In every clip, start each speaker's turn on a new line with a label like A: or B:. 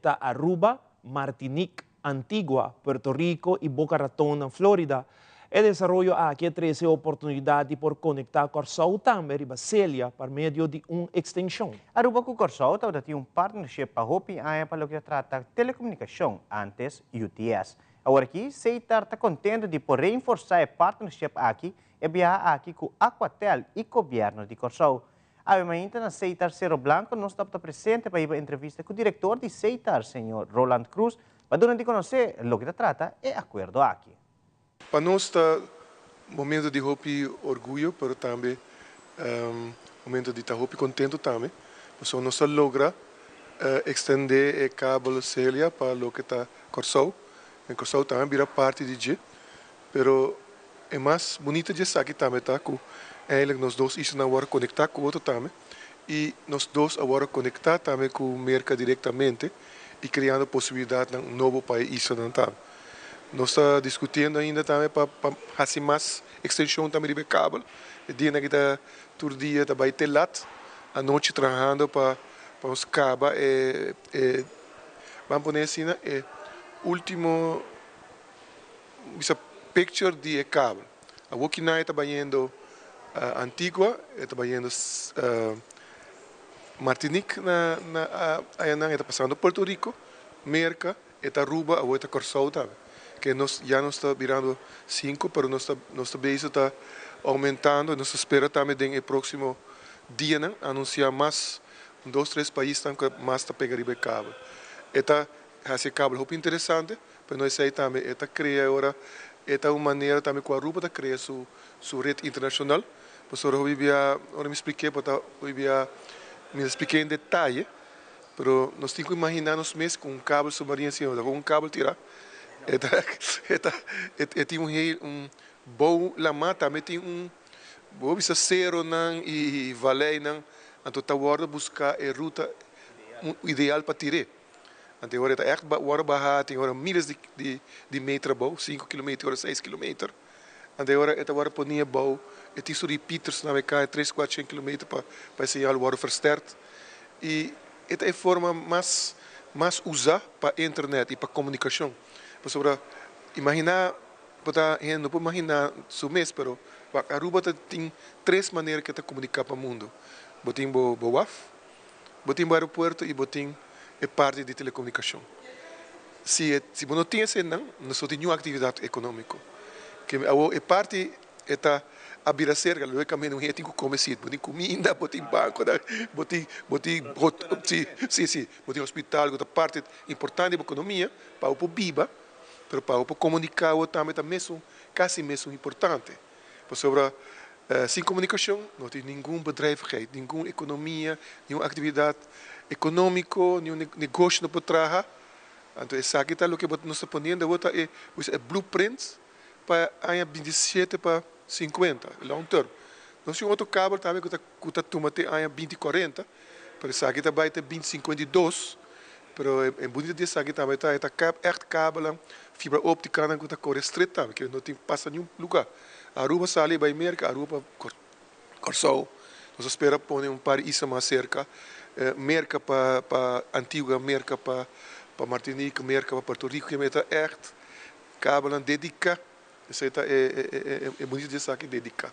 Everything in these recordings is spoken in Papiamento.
A: konektá Aruba, Martinique, Antigua, Puerto Rico i Boca Raton na Florida. E desaroyo aki a trese oportunidat di por konektá Kòrsou tambe riba Celia pa medio di un ekstenshon.
B: Aruba ku Kòrsou tabata tin un partnership pa hopi aña pa loke ta trata telekomunikashon, antes UTS. Awor aki, Setar ta kontentu di por reinforsá e partnership aki e biaha aki ku Aquatel i Gobièrnu di Kòrsou. Awe mainta na Setar Cerro Blanco nos tabata presente pa hiba entrevista ku direktor di Setar, señor Roland Cruz, pa duna di konosé loke ta trata e akuerdo aki.
C: Pa nos ta momento di hopi orguyo, pero tambe momento di ta hopi kontentu tambe. Pasobra nos a logra ekstendé e kabel Celia pa loke ta Kòrsou. En Kòrsou tambe bira parti di dje. Pero e mas bunita di esaki tambe ta ku eindelijk nos dos islanan a wòrdu konektá ku otro tambe i nos dos a wòrdu konektá tambe ku Merka direktamente i kreando posibilidatnan nobo pa e islanan tambe. Nos ta diskutiendo ainda tambe pa hasi mas ekstenshon tambe riba e kabel. E dianan aki ta tur dia ta bai te lat anochi trahando pa nos kaba e e ban pone asina e ultimo bisa picture di e kabel. Awor kinan e ta bayendo Antigua, e ta bayendo Martinique na na ayanan, e ta pasando Puerto Rico, Merca, e ta Aruba, awor e ta Kòrsou tambe. Ke nos ya nos ta birando sinku, pero nos ta nos ta bezig ta oumentando, nos ta spera tambe den e próksimo dianan anunsiá mas un dos tres paisnan ku mas ta pega riba e kabel. E ta hasi e kabel hopi interesante, pero no esei tambe e ta krea e ora e ta un manera tambe ku Aruba ta krea su su ret internashonal. Pasobra hopi bia ora mi splik'é por ta hopi bia mi ta splik'é en detaye, pero nos tin ku imaginá nos mes ku un kabel submarino asina, ku un kabel tirá e ta e ta e tin un hel un bou lamá tambe tin un bo bisa seronan i valeinan, anto ta wòrdu buská e ruta ideal pa tir'é. Anto e ora e ta ègt wòrdu bahá, tin ora miles di di meter abou, 5 kilometer, ora 6 kilometer. Anto e ora e ta wòrdu poní abou, e tin su repeaters na meká e tres 400 kilometer pa pa e señal wòrdu versterkt. I e ta e forma mas mas usá pa internet i pa komunikashon. Pasobra imaginá bo ta hende no por imaginá su mes, pero wak Aruba ta tin tres manera ku e ta komuniká pa mundu. Bo tin bo bo waf, bo tin bo aeropuerto i bo tin e parti di telekomunikashon. Si e si bo no tin eseinan, no so tin niun aktividat ekonómiko. Ke awor e parti e ta a bira serka, lo e kaminda un hende tin ku kome si, bo tin kuminda, bo tin bankonan, bo tin bo tin si si si bo tin hospital ku ta parti importante di bo ekonomia pa bo por biba, pero pa bo por komuniká awor tambe ta mesun kasi mesun importante. Pasobra sin komunikashon no tin ningun bedrijvigheid, ningun ekonomia, ningun aktividat ekonómiko, ningun negoshi no por traha. Anto esaki ta loke nos ta poniendo awor ta e e blueprint pa aña 27 pa 50, long term. Nos tin otro kabel tambe ku ta tuma te aña 2040, pero esaki ta bai te 2052. Pero e bunita di esaki tambe ta e ta echt kabelnan fibra óptikanan ku ta kore stret tambe, ku no tin pasa niun lugá. Aruba sali bai Merka, Aruba Kòrsou, nos ta spera pone un par isla mas serka, Merka pa pa Antigua, Merka pa pa Martinique, Merka pa Puerto Rico, ke ta echt kabelnan dediká. Esei ta e e e bunita di esaki dediká.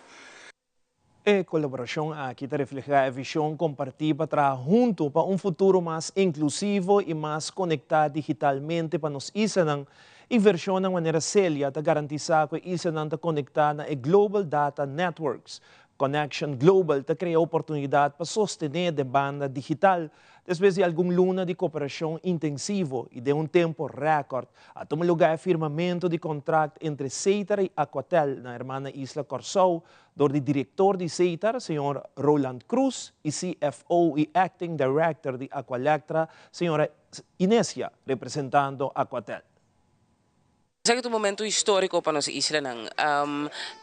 A: E kolaborashon aki ta reflehá e vishon kompartí pa traha huntu pa un futuro mas inklusivo i mas konektá digitalmente pa nos islanan. Invershonnan manera Celia ta garantisá ku e islanan ta konektá na e Global Data Networks. Connection Global ta krea oportunidat pa sostené demanda digital. Despues di algun luna di kooperashon intensivo i den un tempu rèkòrt, a tuma lugá e firmamentu di kontrakt entre Setar i Aquatel na hermana isla Kòrsou, dor di direktor di Setar, señor Roland Cruz, i CFO i Acting Director di Aqualectra, señora Inesia, representando Aquatel.
D: Esaki ta un momento historico pa nos islanan.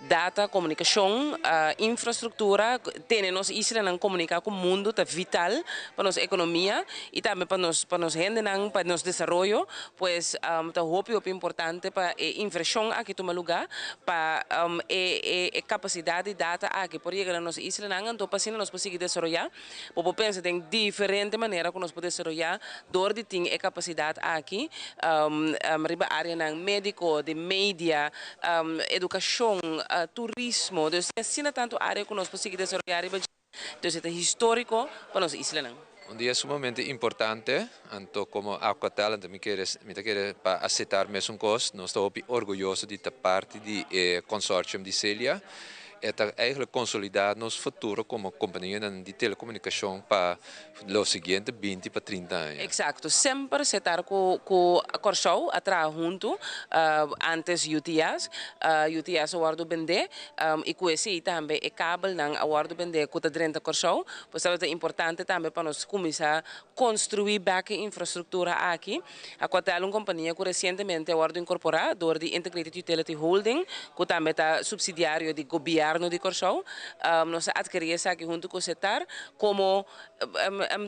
D: Data, comunicacion, infrastructura, tene nos islanan comunica cu mundo ta vital pa nos economia y tambe pa nos hendenan, pa nos desaroyo. Pues ta hopi hopi importante pa e inversion aki tuma luga, pa e capacidad di data aki por yega na nos islanan, anto pa asina nos por sigui desaroya. Bo pensa den diferente manera cu nos por desaroya door di tin e capacidad aki, riba areanan medico, di media, educacion, turismo. Dus asina tanto area cu nos por sigui desaroya riba. Dus ta historico pa nos islanan.
E: Un dia sumamente importante, anto como Aquatel, anto mi kier pa acepta mesun cos, nos ta orguyoso di ta parti di consortium di Celia. E ta eigenlijk consolida nos futuro como compania di telecomunicacion pa e siguiente 20 pa 30 aña.
D: Exacto. Semper Setar cu Corsou a traha hunto, antes UTS, UTS a wordo bendi, y cu esey tambe e kabelnan a wordo bendi cu ta drenta Corsou, pues ta importante tambe pa nos cuminsa construi back infrastructura aki. Aquatel, un compania cu recientemente a wordo incorpora door di Integrated Utility Holding, cu tambe ta subsidiario di gobierno di Corsou. Nos a adkeri esaki hunto cu Setar, como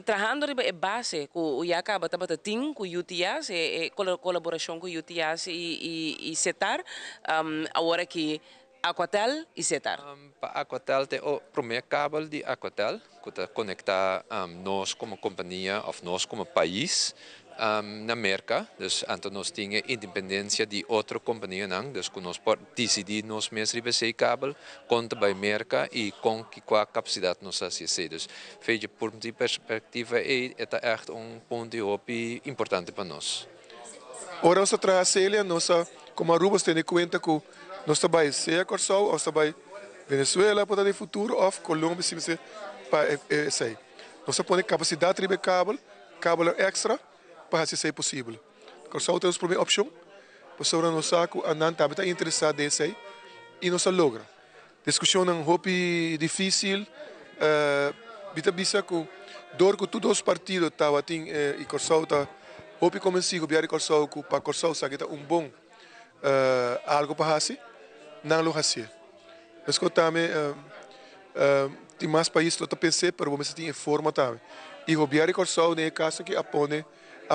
D: trahando riba e base cu ya caba tabata tin cu UTS, e colaboracion cu UTS y Setar, awor aki Aquatel y Setar.
E: Pa Aquatel ta e prome kabel di Aquatel cu ta conecta nos como compania of nos como pais na Merca. Dus anto nos tin independencia di otro companianan, dus cu nos por dicidi nos mes riba e kabel con ta bay Merca y cu cua capacidad nos ta haci. Dus for di perspectiva e ta echt un punto hopi importante pa nos.
C: Ora nos traha Celia, nos como Aruba tene cuenta cu nos ta bay sea Corsou of ta bay Venezuela pa den futuro of Colombia si bo pa esey. Nos pone capacidad riba kabel, kabel extra pa haci esey posibel. Corsou ta e prome opcion, pasobra nos sa cu nan tambe ta interesa den esey y nos a logra. Discusion un hopi dificil, mi ta bisa cu door cu tur dos partido tabatin y Corsou ta hopi convenci cu Corsou cu pa Corsou sa ta un bon algo pa haci, nan lo haci. Mas cu tambe tin mas pais cu ta pensa, pero bo tin forma tambe. Y gobierno di Corsou, den e caso aki, a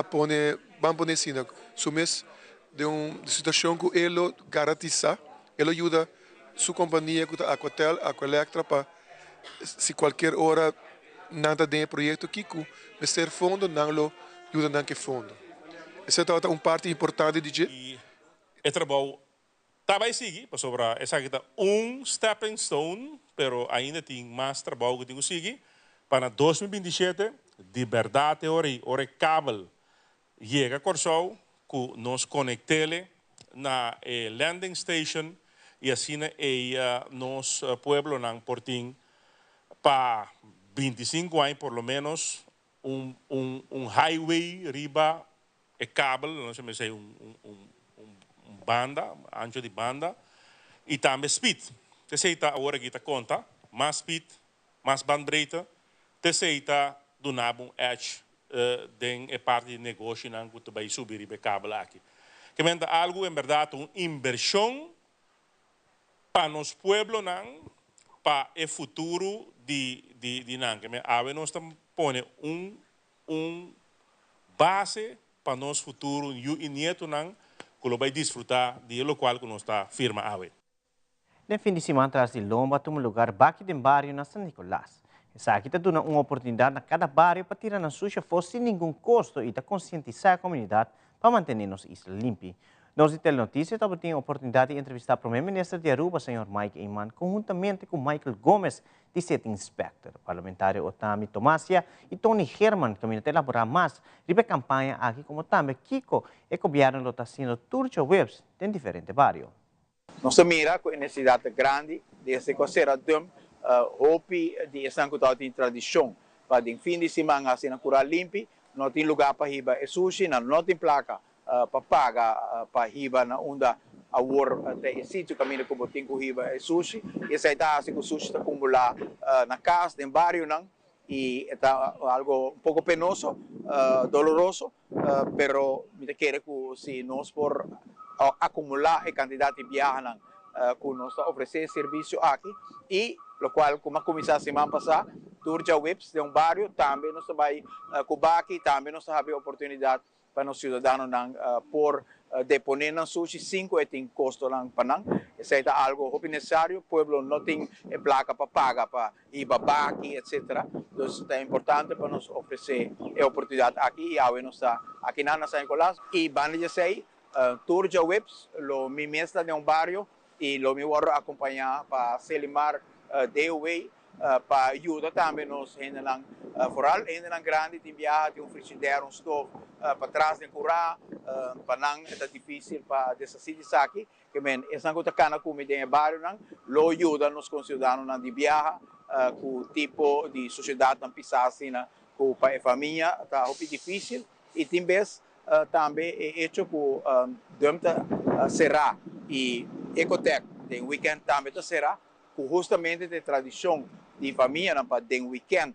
C: pone, ban pone asina, su mes den un situacion cu e lo garantisa, e lo yuda su compania cu Aquatel, Aqualectra, pa si cualkier ora nan ta den proyecto aki cu mester fondo, nan lo yuda nan cu fondo. Esey ta un parti importante di dje.
F: Y e trabou ta bay sigui, pasobra esaki ta un stepping stone, pero ainda tin mas trabou cu tin cu sigui pa na 2027, di berdad, ora ora kabel yega Corsou, cu nos conecta na landing station y asina nos pueblonan por tin pa 25 aña por lo menos un highway riba e kabel, no sé, un banda, ancho di banda, y tambe speed. Esey ta awor aki ta conta, mas speed, mas bandbreedte, esey ta duna un edge den e parti di negoshinan cu bay subi riba kabel aki. Kiermen algo en berdad un inversion pa nos pueblonan, pa e futuro di nan. Kiermen awe nos ta pone un base pa nos futuro y nietonan cu bay disfruta di loke cu nos ta firma awe.
B: Na fin di siman tras di lomba, tuma luga Baki den Bario na San Nicolas. Esaki ta duna un oportunidad na cada bario pa tira nan sushi afo sin ningun costo y ta concientisa e comunidad pa mantene nos isla limpi. Nos di Telenoticia tabatin e oportunidad di entrevista Prome Minister di Aruba, Sr. Mike Eman, conhuntamente cu Michael Gomez, di City Inspector, parlamentario Otami Tomasia y Tony Herman, cu ta elabora mas riba e campaña aki, como tambe kico e gobierno ta haciendo tur diahuebs den diferente bario.
G: Nos a mira cu e necesidad grandi di esey cu a dump hopi di esnan cu tin tradicion pa den fin di siman asina cura limpi, no tin luga pa hiba e sushi, no tin placa pa paga pa hiba na unda awor e sitio caminda cu tin cu hiba e sushi, y esey ta asina cu sushi ta acumula na cas, den barionan, y ta algo un poco penoso, doloroso, pero mi ta kere cu si nos por akumulá e kantidat di biahanan ku nos ta ofresé e servisio aki i lokual ku a kuminsá siman pasá tur djaweps den un bario tambe nos ta bai ku baki tambe nos ta habri oportunidat pa nos siudadanonan por deponé nan sushi sin ku e tin kostonan pa nan. Esei ta algu hopi nesesario, pueblo no tin e plaka pa paga pa hiba baki etcetera. Dus ta importante pa nos ofresé e oportunidat aki i awe nos ta akinan na San Nicolas. I banda di esei tur djaweps lo mi mes ta den un bario i lo mi wòrdu akompañá pa Selimar DOW pa yuda tambe nos hendenan, foral hendenan grandi tin biaha tin un frigider, un stof patras den kurá, pa nan e ta difísil pa deshasí di esaki. Ke men esnan ku ta kana ku mi den e barionan lo yuda nos konsiudadanonan di biaha ku tipo di sushedatnan pisá asina ku pa e famia ta hopi difísil i tin bes tambe e echo ku dump ta será i Ecotech den wikènt tambe ta será ku hustamente ta e tradishon di famianan pa den wikènt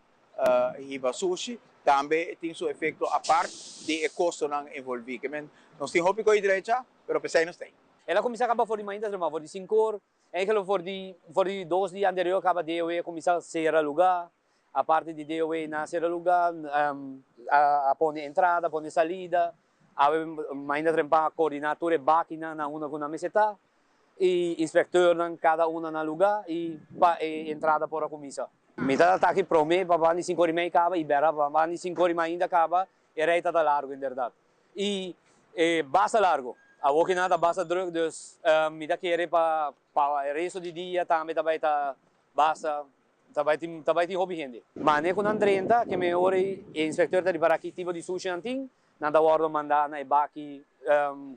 G: hiba sushi, tambe tin su efekto apart di e kostonan envolví. Ke men nos tin hopi ko'i drecha, pero p'esei nos ta ei.
H: El a kuminsá kaba for di mainta tremá for di sinkor, eigenlijk for di for di dos dia anterior kaba DOW a kuminsá sera lugá, aparte di DOW nan a sera lugá, a pone entrada, a pone salida, awe mainta trempa a koordiná tur e bakinan na unda ku nan mester ta. E inspecteurnan cada una na luga y pa e entrada por a cuminsa. Mi ta ta aki prome pa banda di cinco ora y mei caba y bera pa banda di cinco ora y mainta caba, e rij ta ta largo inderdaad. Y e basta largo. Awor ki nan ta basta druk dus mi ta kere pa pa e resto di dia tambe ta bay ta basta ta bay tin ta bay tin hopi hende. Mane cu nan drenta ke me ora e inspecteur ta ripara ki tipo di sushi nan tin, nan ta wordo manda na e baki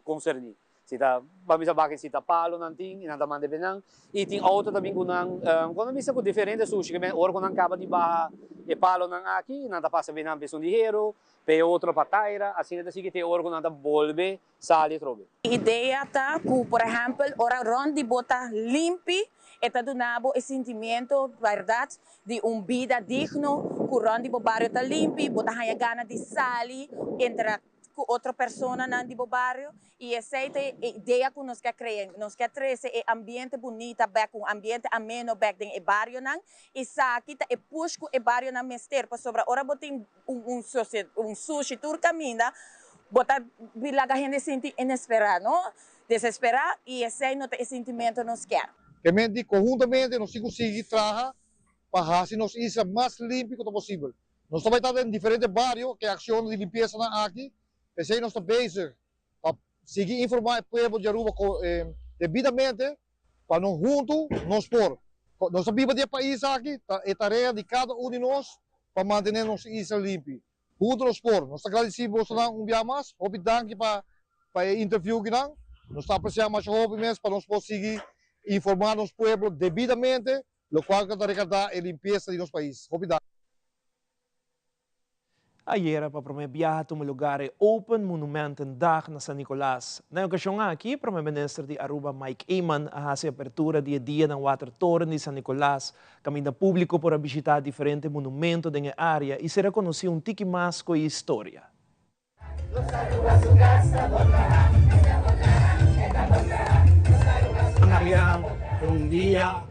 H: concerni. Si ta pa bisa baki si ta palo nan tin y nan ta manda e nan y tin auto ta bin cu nan cuando bisa cu diferente sushi ke ora cu nan caba di baha e palonan aki nan ta pasa be nan pa esun di hero pa e otro pa taira asina ta sigui te ora cu nan ta bolbe sali atrobe.
I: E idea ta cu por ehempel ora rond di bo ta limpi e ta duna bo e sentimiento berdad di un bida digno cu rond di bo bario ta limpi bo ta haya gana di sali interac ku otro personanan di bo bario i esei ta e idea ku nos ke krea. Nos ke trese e ambiente bunita bek, un ambiente ameno bek den e barionan i saki ta e push ku e barionan mester pasobra ora bo tin un un sushi tur kaminda bo ta laga hende sinti inesperá no, desesperá i esei no ta e sintimento nos kier.
J: Ke men di konhuntamente nos tin ku sigui traha pa hasi nos isla mas limpi ku ta posibel. Nos ta bai ta den diferente bario ku e akshon di limpiesanan aki, p'esei nos ta bezig pa sigui informá e pueblo di Aruba debidamente pa no huntu nos por. Nos ta biba di e pais aki, ta e tarea di kada un di nos pa mantené nos isla limpi. Huntu nos por. Nos ta gradisí bosonan un bia mas. Hopi danki pa pa e interview kinan. Nos ta apresiá masha hopi mes pa nos por sigui informá nos pueblo debidamente Locual cu ta recarda e limpieza di nos pais. Hopi danki.
A: Ayera pa prome biaha tuma lugar e Open Monumentendag na San Nicolas. Na e ocasion aki, Prome Minister di Aruba Mike Eman a haci apertura di e dia na Watertoren di San Nicolas, caminda publico por a bishita diferente monumento den e area y ser a conoci un tiki mas cu e historia.
K: Un dia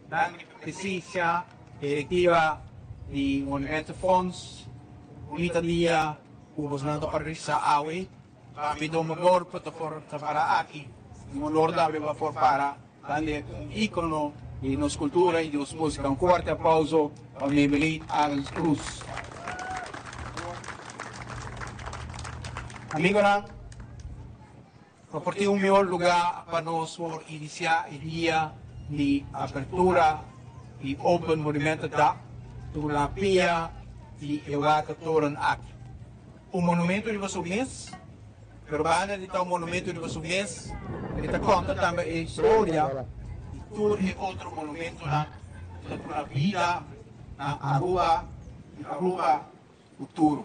K: danki pa presencia directiva di Monumentenfonds. Bunita dia cu bosnan ta organisa awe. Pa mi ta un honor pa ta por ta para aki. Un honor tambe pa por para tande un icono di nos cultura y di nos musica. Un fuerte aplauso pa Maybelline Arends Cruz. Amigonan, no por tin un mihor lugar pa nos por inicia e dia di apertura di Open Monumentendag tur la pia di e watertoren aki. Un monumento riba su mes, pero banda di ta un monumento riba su mes, e ta konta tambe e historia di tur e otro monumentonan ku ta duna bida na Aruba i Aruba futuro.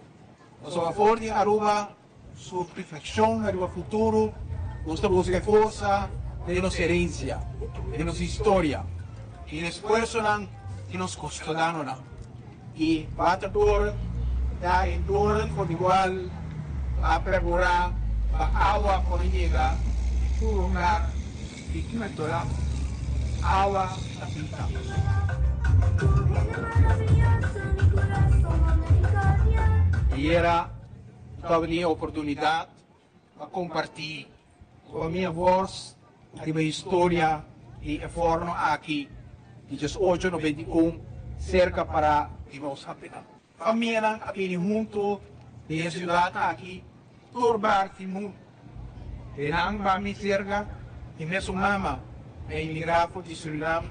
K: Pasobra for di Aruba su reflekshon ariba futuro, nos ta buska e forsa den nos herensia, den nos historia, den esfuersonan di nos kustodanonan. I Watertoren ta e toren for di kual a perkurá pa awa por yega Tur hogar di Kmetola awa ta pinta. Ayera tabatin e oportunidat pa kompartí ku famia Vos riba historia di e forno aki di diesocho 91 serka para di nos kapital. Famianan a bini huntu den e siudat aki tur parti mundu. Den nan ba mi serka mi mesun mama a emigrá for di Surinam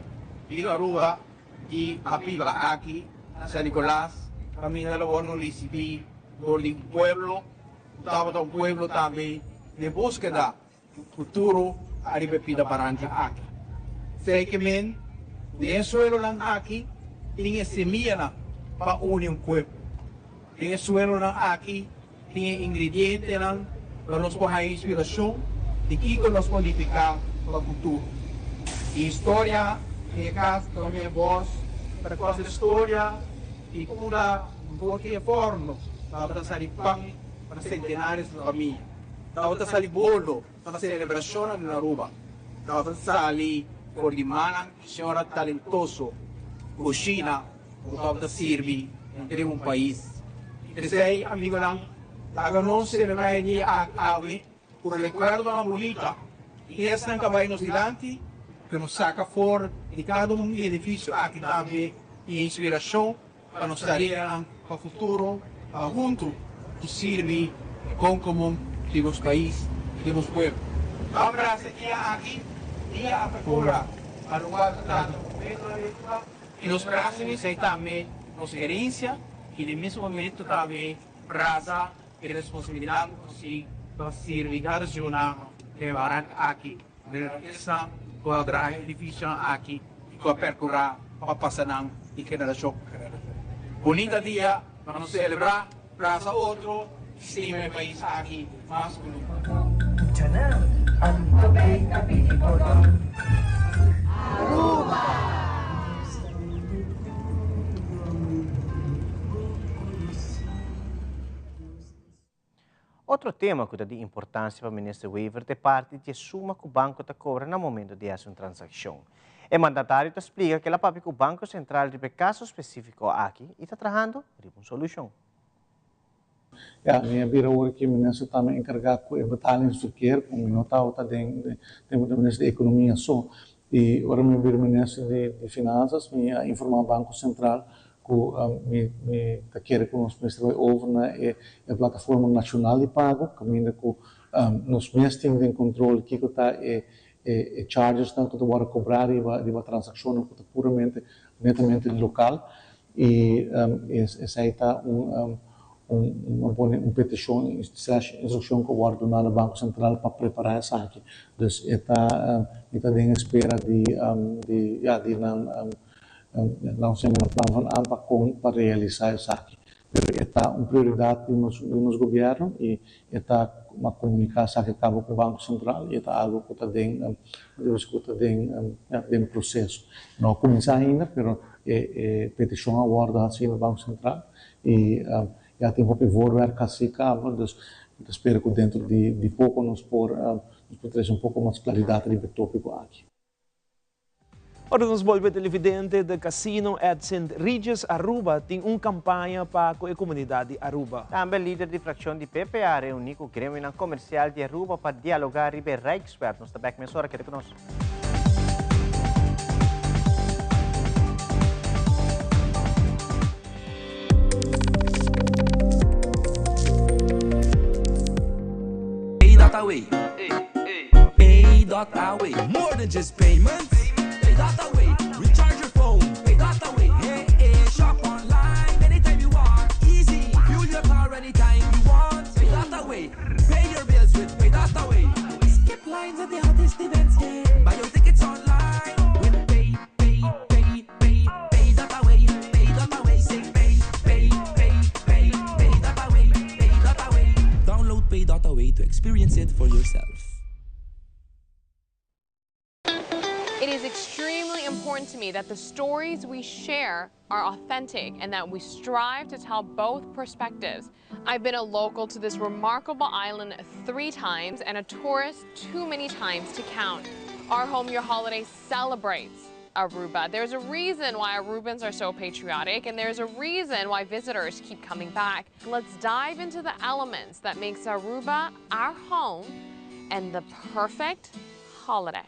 K: bin Aruba i a biba aki na San Nicolas kaminda lo wòrdu risibí dor di un pueblo ku tabata un pueblo tambe den búskeda di un futuro ariba e pida baranka aki. Esei ke men den e suelonan aki tin e semianan pa uni un pueblo. Den e suelonan aki tin e ingredientenan pa nos por haña inspirashon di kiko nos por nifiká pa futuro. E historia di e kas ta un bos pa kos e storia di unda for di e forno tabata sali pan pa sentenares di famia, tabata sali bolo pa selebrashonnan na Aruba, tabata sali for di mannan di señora talentoso kushina ku tabata sirbi entre un pais. P'esei, amigonan, laga nos selebrá e dia aki awe ku rekuerdonan bunita di esnan ku a bai nos dilanti, ku nos saka for di kada un edifisio aki tambe i inspirashon pa nos tareanan pa futuro pa huntu ku sirbi e bon komun di nos pais i di nos pueblo. Ban brasa e dia aki, dia apertura pa lugar ta trata ku Metro Arequipa. I nos brasa esei tambe nos herensia i den mes momento tambe brasa e responsabilidat ku nos tin pa sirbi kada siudadano den e barak aki, manera esnan ku a traha e edifisionan aki i ku a perkurá pa pasa nan di generashon pa generashon. Bunita dia pa nos selebrá, brasa otro i stima e pais aki mas ku nunka.
B: Otro tema cu ta di importancia pa Minister Wever ta e parti di e suma cu banco ta cobra na momento di haci un transaccion. E mandatario ta splica cu el a papia cu Banco Central riba e caso specifico aki y ta trahando riba un solucion.
L: Ya, mi a bira ora ki minister tambe enkargá ku e betalingsverkeer, ku mi no tabata den tempu di minister di ekonomia so. I ora mi a bira minister di di finansas mi a informá Banko Sentral ku mi mi ta kere ku nos mester bai over na e e plataforma nashonal di pago, kaminda ku nos mes tin den kontrol kiko ta e e chargesnan ku ta wòrdu kobrá riba riba transakshonnan ku ta puramente netamente lokal. I esei ta un un pone un petishon slash instrukshon ku a wòrdu duná na Banko Sentral pa prepará esaki. Dus e ta mi ta den espera di di ya di nan nan sema nan plan van aanpak kon pa realisá esaki. Pero e ta un prioridat di nos di nos gobièrnu i e ta a komuniká esaki kaba ku Banko Sentral i e ta algu ku ta den ku ta den ya den proseso. No a kuminsá ainda pero E e petishon a wòrdu hasí na Banko Sentral i ya tin hopi voorwerk hasí kaba, dus mi ta spera ku dentro di di poko nos por nos por trese un poko mas klaridat riba e tópiko aki.
A: Ora nos bolbe televidente, The Casino at Sint Regis Aruba tin un kampaña pa ku e komunidat di Aruba.
B: Tambe lider di frakshon di PPA a reuní ku gremionan komersial di Aruba pa dialogá riba e Rijkswet. Nos ta bèk mesora, keda ku nos.
M: Pay.away Pay.away More than just payments Pay.away Recharge your phone Pay.away Hey, hey, shop online anytime you want Easy Fuel your car anytime you want Pay.away Pay your bills with Pay.away Skip lines at the hottest events yeah Buy your tickets online with Pay, Pay, Pay, Pay, Pay dot away, Pay dot away Say Pay, Pay, Pay, Pay, Pay dot away, Pay dot away Download Pay dot away to experience it for yourself.
N: is extremely important to me that the stories we share are authentic and that we strive to tell both perspectives. I've been a local to this remarkable island three times and a tourist too many times to count. Our Home Your Holiday celebrates Aruba. There's a reason why Arubans are so patriotic and there's a reason why visitors keep coming back. Let's dive into the elements that makes Aruba our home and the perfect holiday.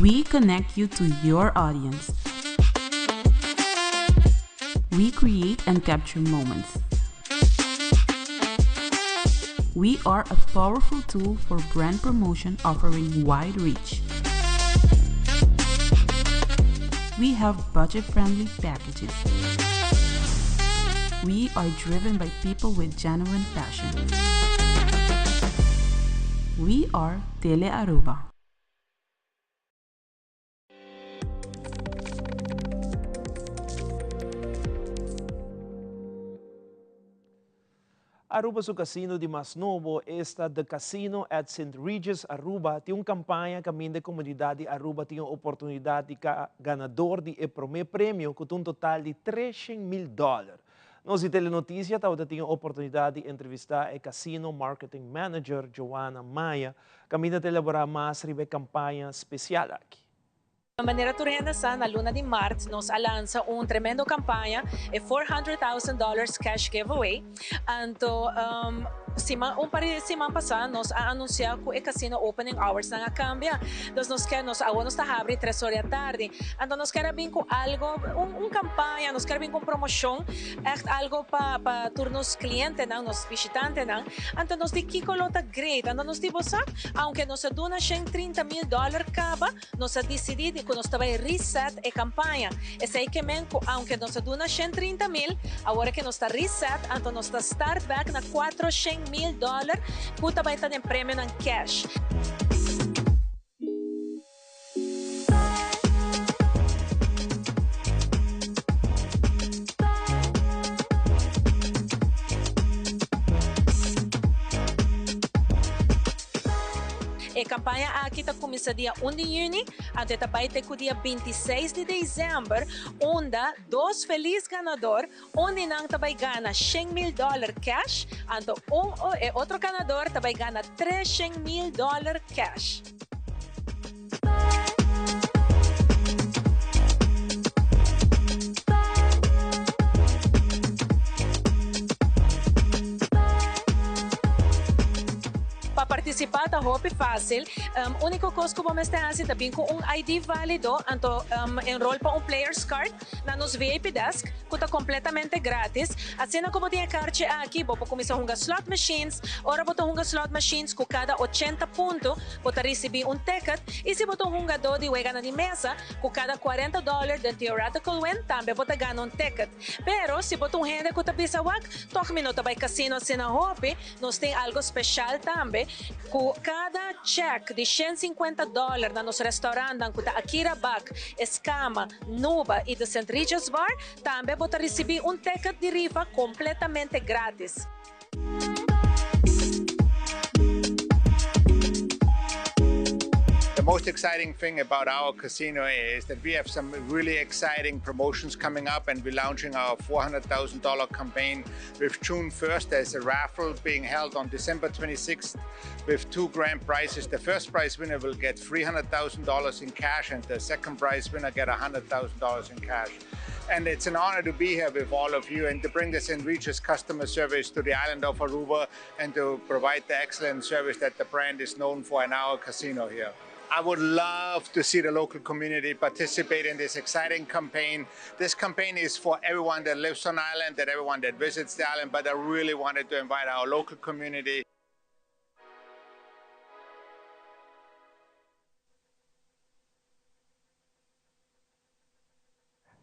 O: We connect you to your audience. We create and capture moments. We are a powerful tool for brand promotion offering wide reach. We have budget-friendly packages. We are driven by people with genuine passion. We are Tele Aruba.
A: Aruba su casino di mas nobo, esta The Casino at Sint Regis Aruba, tin un campaña caminda e comunidad di Aruba tin e oportunidad di ca ganador di e prome premio cu ta un total di treshen mil dollar. Nos di Telenoticia tabata tin e oportunidad di entrevista e Casino Marketing Manager Joana Maya caminda ta elabora mas riba e campaña special aki.
P: Manera tur hende sa, na luna di mart nos a lansa un tremendo campaña, e 400,000 dollars cash giveaway. Anto siman, un par di siman pasa nos a anuncia cu e casino opening hours nan a cambia. Dus nos kier, nos awor nos ta habri tres ora di atardi. Anto nos kier a bin cu algo, un un campaña, nos kier a bin cu un promocion, echt algo pa pa tur nos clientenan, nos bishitantenan. Anto nos di kico lo ta great? Anto nos di bo sa, aunke nos a duna 130 mil dollar caba, Nos a disidí di ku nos ta bai reset e kampaña. Esei ke men ku aunke nos a duna 130 mil, awor ke nos ta reset, anto nos ta start bek na 400 mil dòler ku ta bai ta den premionan cash. E kampaña aki ta kuminsá dia un di yüni, anto e ta bai te ku dia 26 di desèmber, unda dos felis ganador, un di nan ta bai gana 100 mil dòler cash, anto un e otro ganador ta bai gana 300 mil dòler cash. Pa partisipá ta hopi fásil. Úniko kos ku bo mester hasi ta bin ku un ID válido, anto enrol pa un players card na nos VIP desk, ku ta kompletamente grátis. Asina ku bo tin e karchi aki, bo por kuminsá hunga slot machines. Ora bo ta hunga slot machines, ku kada 80 punto bo ta risibí un ticket. I si bo ta un hungadó di weganan di mesa, ku kada 40 dòler den theoretical win, tambe bo ta gana un ticket. Pero si bo ta un hende ku ta bisa wak, tòg mi no ta bai kasino asina hopi, nos tin algo speshal tambe, ku kada chèk di 150 dòler na nos restaurantnan ku ta Akira Bak, Eskama, Nuba i The St. Regis Bar, tambe bo ta risibí un ticket di rifa kompletamente grátis.
Q: The most exciting thing about our casino is that we have some really exciting promotions coming up and we're launching our $400,000 campaign with June 1st. There's a raffle being held on December 26th with two grand prizes. The first prize winner will get $300,000 in cash and the second prize winner get $100,000 in cash. And it's an honor to be here with all of you and to bring the St. Regis customer service to the island of Aruba and to provide the excellent service that the brand is known for in our casino here. I would love to see the local community participate in this exciting campaign. This campaign is for everyone that lives on island, that everyone that visits the island, but I really wanted to invite our local community.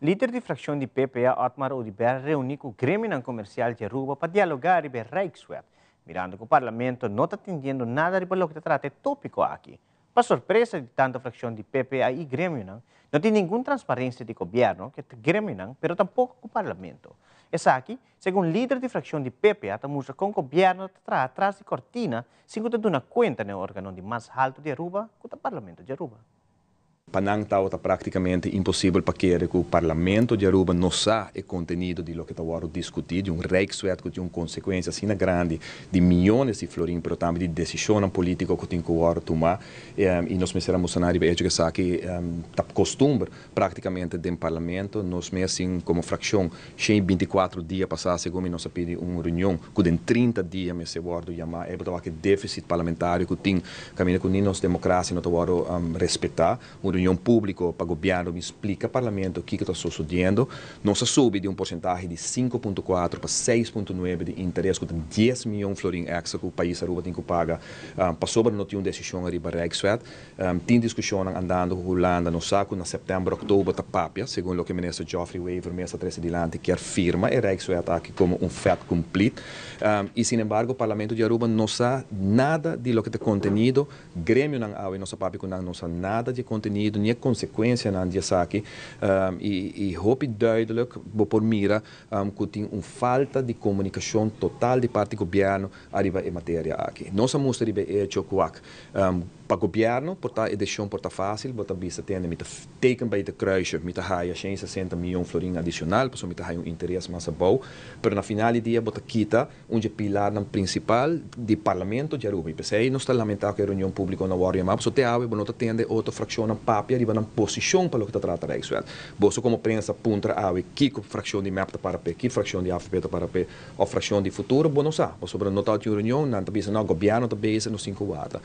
B: Lider di fraccion di PPA Otmar Oduber a reuni cu gremionan comercial di Aruba pa dialoga riba e Rijkswet, mirando cu Parlamento no ta atendiendo nada riba loke ta trata e topico aki. Pa sorpresa di tanto fraccion di PPA y gremionan, no tin ningun transparencia di gobierno cu e gremionan, pero tampoco cu Parlamento. Esaki, segun lider di fraccion di PPA, ta mustra con gobierno ta traha tras di cortina sin cu ta duna cuenta na e organo di mas halto di Aruba, cu ta Parlamento di Aruba.
E: Pa nan tabata práktikamente imposibel pa kere ku Parlamento di Aruba no sa e kontenido di loke ta wòrdu diskutí, di un Rijkswet ku tin un konsekuensia asina grandi di miyones di florin, pero tambe di desishonnan polítiko ku tin ku wòrdu tumá. I nos mester a mustra nan riba e echo ku esaki ta kostumber práktikamente den Parlamento. Nos mes tin komo frakshon shen i binti kuatro dia pasá segun mi nos a pidi un reunion ku den 30 dia mester wòrdu yamá. E bo ta wak e défisit parlamentario ku tin kaminda ku ni nos demokrasia no ta wòrdu respetá. Un reunion públiko pa gobièrnu bin splika parlamento kiko ta sosodiendo. Nos a subi di un porsentahe di 5.4 pa 6.9 di interes ku ta 10 mion florin èkstra ku pais Aruba tin ku paga pasobra no tin un desishon ariba Rijkswet. Tin diskushonnan andando ku Hulanda. Nos sa ku na sèptèmber, òktober ta papia, segun loke minister Geoffrey Wever mes a trese dilanti, kier firma e Rijkswet aki komo un fet komplit. I sinembargo Parlamento di Aruba no sa nada di loke ta kontenido. Gremionan awe nos a papia ku nan no sa nada di e kontenido ni e konsekuensianan di esaki. I hopi duidelijk bo por mira ku tin un falta di komunikashon total di parti gobièrnu ariba e materia aki. Nos a mustra riba e echo ku wak pa gobièrnu por ta e desishon por ta fásil, bo ta bisa tende mi ta teken bij de kruisje, mi ta haya 160 mion florin adishonal pasobra mi ta haya un interes mas abou, pero na final di dia bo ta kita un dje pilarnan prinsipal di Parlamento di Aruba i p'esei nos ta lamentá ku e reunion públiko no a wòrdu yamá pasobra te awe bo no ta tende otro frakshonnan papia riba nan posishon pa loke ta trata Rijkswet. Boso komo prensa puntra awe kiko frakshon di mep ta para p'e, ki frakshon di avp ta para p'e, Of fraccion di futuro bo no sa, pasobra no ta tin un reunion, nan ta bisa no, gobierno ta bezig, nos tin cu wata.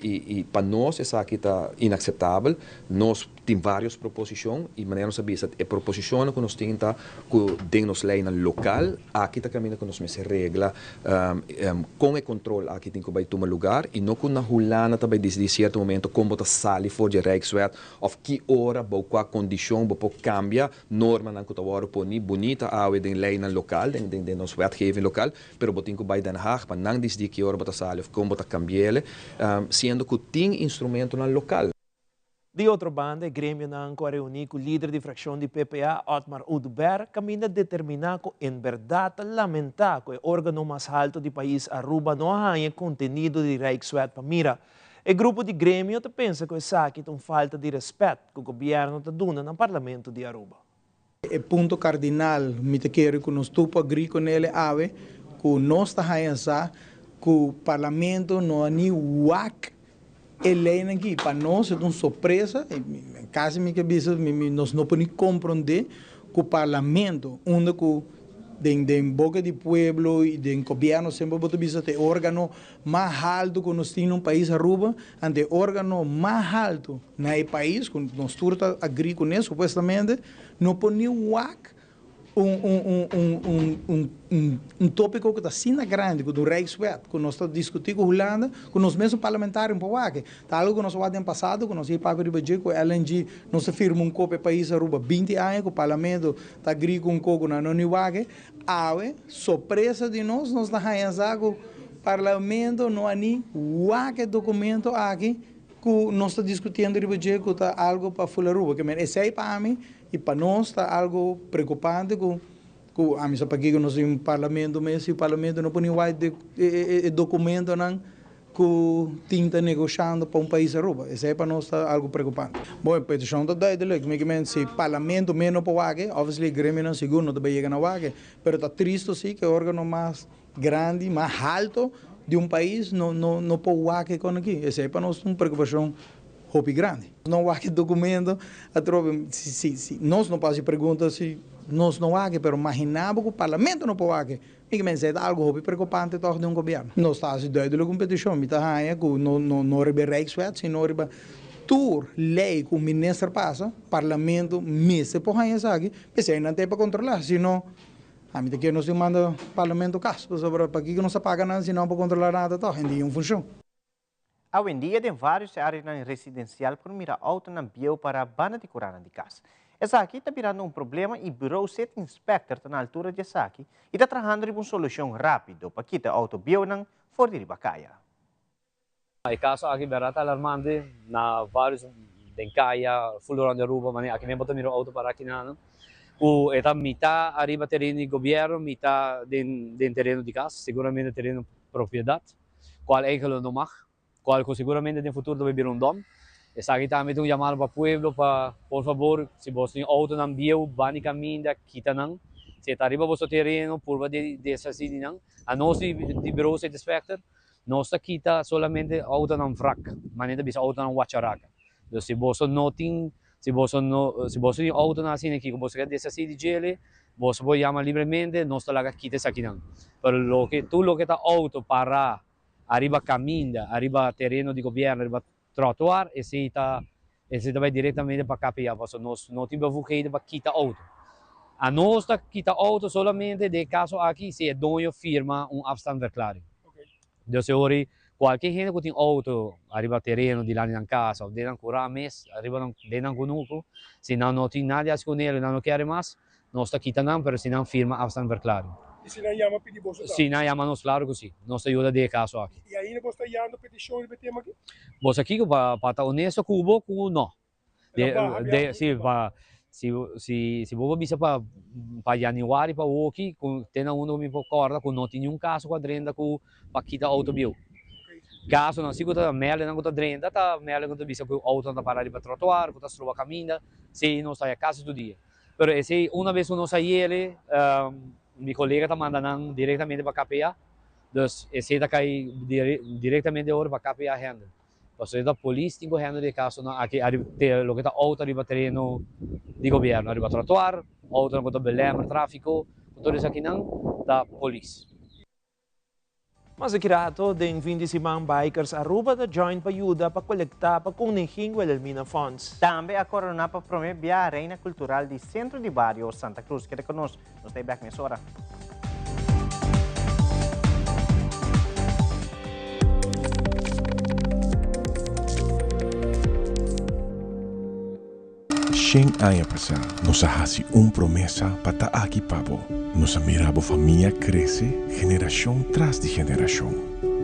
E: Y y pa nos esaki ta inaceptabel, nos tin varios proposicion y manera nos a bisa e proposicionnan cu nos tin ta cu den nos leynan local aki ta caminda cu nos mester regla con e control aki tin cu bay tuma lugar y no cu na Hulanda ta bay dicidi cierto momento con bo ta sali for dje Rijkswet of ki ora, bou cua condicion bo por cambia Normanan ku ta wòrdu poni bunita awe den leinan lokal, den den den nos wetgeving lokal, pero bo tin ku bai Den Haag pa nan disidí ki ora bo ta sali òf kon bo ta kambi'el, siendo ku tin instrumentonan lokal.
A: Di otro banda, e gremionan ku a reuní ku lider di frakshon di PPA, Otmar Oduber, kaminda determiná ku en bèrdat ta lamentá ku e órgano mas haltu di pais Aruba no a haña e kontenido di Rijkswet pa mira. E grupo di gremio ta pensa ku esaki ta un falta di rèspèt ku gobièrnu ta duna na Parlamento di Aruba.
K: E punto kardinal mi ta kere ku nos tur por agri ku nele awe ku nos ta haña sa ku Parlamento no a ni wak e leinan aki. Pa nos e ta un sorpresa, kasi mi ke bisa nos no por ni komprondé ku Parlamento unda ku den den boka di pueblo i den gobièrnu semper bo ta bisa ta e organo mas haltu ku nos tin na un pais Aruba, anto e organo mas haltu na e pais, ku nos tur ta agri kuné supuestamente, no por ni wak un un un un un un un un topiko ku ta asina grandi ku ta un Rijkswet ku nos ta diskutí ku Hulanda, ku nos mesun parlamentario no por wak. Ta algu ku nos a wak den pasado ku nos a papia riba dje ku LNG nos a firma un kop e pais Aruba 20 aña ku parlamento ta agri ku un kop ku nan no ni wak. Awe, sorpresa di nos, nos ta haña sa ku Parlamento no a ni wak e documento aki ku nos ta diskutiendo riba dje ku ta algu pa ful Aruba. Ke men esei pa ami i pa nos ta algu preokupante ku ku ami sa pakiko nos tin un Parlamento mes si Parlamento no por ni wak e documentonan ku tin ta negoshando pa un pais Aruba. Esei pa nos ta algu preokupante. Bon, e petishon ta duidelijk. Mi ke men si Parlamento mes no por wak e, obviously e gremionan sigur no ta bai yega na wak e. Pero ta tristo si ku e organo mas grandi, mas halto di un pais no no no por wak e kon aki. Esei pa nos ta un preokupashon hopi grandi. No wak e documento atrobe si si si nos no por hasi pregunta si nos no wak e, pero magina bo ku Parlamento no por wak e. Mi ke mensé ta algu hopi preokupante tòg den un gobièrnu. Nos ta hasi duidelik un petishon. Mi ta haña ku no no no riba e Rijkswet, sino riba tur lei ku un minister pasa, Parlamento mester por haña esaki, p'esei nan ta e pa kontrolá. Si no, ami ta kere nos tin manda Parlamento kas, pasobra pakiko nos ta paga nan si nan por kontrolá nada tòg, hende tin un funshon.
B: Awendia den vários áreanan residensial por mira outonan bieu pará banda di kuranan di kas. Esaki ta birando un problema y Bureau City Inspector ta na altura di esaki y ta trahando riba un solucion rapido pa kita e auto bieunan for di riba caya.
H: E caso aki berdad ta alarmante na varios den caya full rond di Aruba manera aki mes bo ta mira un auto para aki nan cu e ta mita ariba tereno di gobierno mita den den tereno di cas seguramente tereno propiedad cual eigenlijk no mag cual cu seguramente den futuro ta bay bira un dom. Esaki tambe ta un yamado pa pueblo pa por fabor si boso tin autonan bieu bani caminda kita nan si e ta ariba boso tereno purba di deshaci di nan anos di bureau state inspector Nos ta kita solamente autonan wrak, manera ta bisa autonan wacharaka. Dus si boso no tin, si boso no, si boso tin autonan asina aki ku boso ke deshasí di djele, boso por yama libremente, nos ta laga kita esakinan. Pero loke, tur loke ta auto pará ariba kaminda, ariba tereno di gobièrnu, ariba trotuar, esei ta, esei ta bai direktamente pa KPA, pasobra nos no tin bevoegheden pa kita auto. Anos ta kita auto solamente den e kaso aki si e doño firma un afstandverklaring. Dus e ora ei kualke hende ku tin auto ariba tereno dilanti nan kas òf den nan kurá mes, ariba nan den nan kunuku, si nan no tin nada di hasi ku nel, nan no kere mas, Nos ta kita nan, pero si nan firma afstandverklaring.
R: I si nan yama pidi boso tambe?
H: Si nan yama nos, klaro ku si. Nos ta yuda den e kaso aki.
R: I ainda bos ta yando petishon riba e tema aki?
H: Bo sa kiko, pa pa ta honesto ku bo, ku no.
R: E ta baha
H: De, si, pa, si, si, si bo por bisa pa, pa yanüari pa awoki, ku te na unda ku mi por kòrda ku no tin niun kaso ku a drenta ku pa kita outo bieu. Kasonan si ku ta mèldenan ku ta drenta ta mèlde ku ta bisa ku outonan ta para riba trotuar, ku ta stroba kaminda, si nos ta haya kasi tur dia. Pero esey una bes cu nos a yele, mi colega ta manda nan directamente pa KPA. Dus esey ta cay directamente ora pa KPA handle. Pasobra ta polis tin cu handle e casonan aki ariba te loke ta auto ariba tereno di gobierno, ariba trotuar, autonan cu ta belemmer trafico, cu tur esakinan ta polis.
A: Mas aki rato, den fin di siman Bikers Aruba ta join pa yuda pa kolekta pa Koningin Wilhelmina Fonds.
B: Tambe a korona pa prome bia Reina Kultural di Sentro di Bario Santa Cruz. Keda ku nos, nos ta e bek mesora.
S: Shen aña pasá nos a hasi un promesa pa ta aki pa bo. Nos a mira bo famia krese generashon tras di generashon.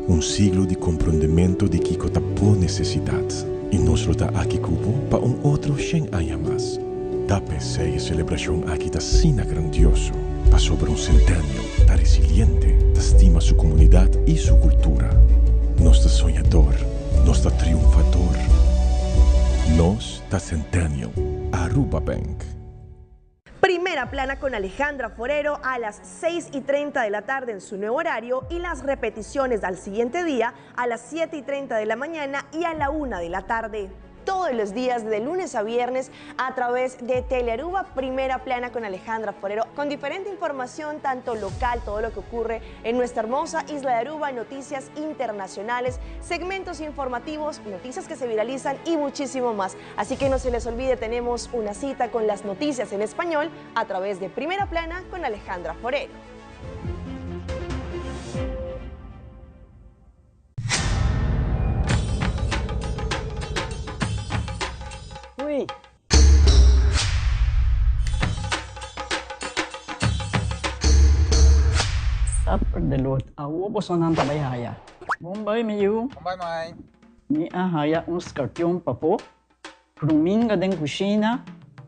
S: Un siglo di komprondementu di kiko ta bo nesesidat. I nos lo ta aki ku bo pa un otro shen aña mas. Ta p'esei e selebrashon aki ta asina grandioso, pasobra un Centennial ta resiliente, ta stima su komunidat i su kultura. Nos ta soñador, nos ta triunfador. Nos ta Centennial, Aruba Bank.
T: Primera Plana con Alejandra Forero a las 6 y 30 de la tarde en su nuevo horario y las repeticiones al siguiente día a las 7 y 30 de la mañana y a la 1 de la tarde. Todos los días de lunes a viernes a través de Telearuba Primera Plana con Alejandra Forero, con diferente información, tanto local, todo lo que ocurre en nuestra hermosa isla de Aruba, noticias internacionales, segmentos informativos, noticias que se viralizan y muchísimo más. Así que no se les olvide, tenemos una cita con las noticias en español a través de Primera Plana con Alejandra Forero.
U: Uy. Supper de lot. Awo bosonan ta bai haya. Bon bai mi yu.
G: Bon bai mai.
U: Mi a haya un skarpion papo. Kruminga den kushina.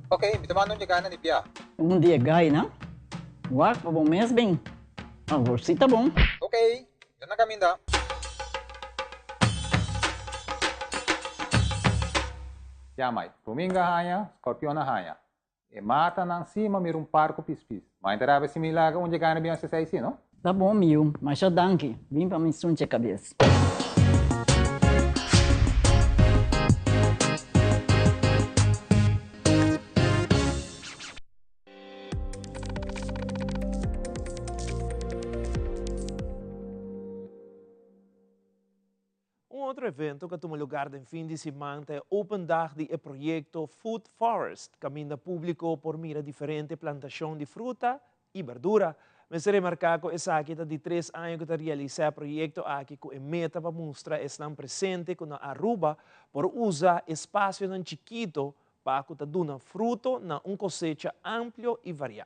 G: Ok, mi ta manda un yegana di bia.
U: Un di e gainan. Wak pa bo mes bin. Awor si ta bon.
G: Ok, yo na kaminda. Ya mai, kruminga haña, skorpion a haña. E matanan si ma mira un par ku pispis. Mai ta rabia si mi laga un yegana bin hasi esei si, no?
U: Ta bon mi yu, masha danki. Bin pa mi sunche kabes.
A: Un otro evento ku a tuma lugar den fin di siman ta e Open Dag di e proyekto Food Forest, kaminda públiko por mira diferente plantashon di fruta i berdura. Mester remarká ku esaki ta di tres aña ku ta realisá e proyekto aki ku e meta pa mustra esnan presente ku na Aruba por usa espasionan chikito pa. antisipá ku ta duna fruto na un kosecha amplio i variá.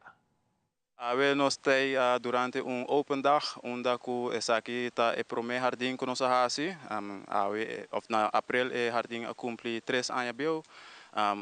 D: Awe nos t'ei durante un open dag unda ku esaki ta e promé hardin ku nos a hasi. Awe òf na aprel e hardin a kumpli tres aña bieu.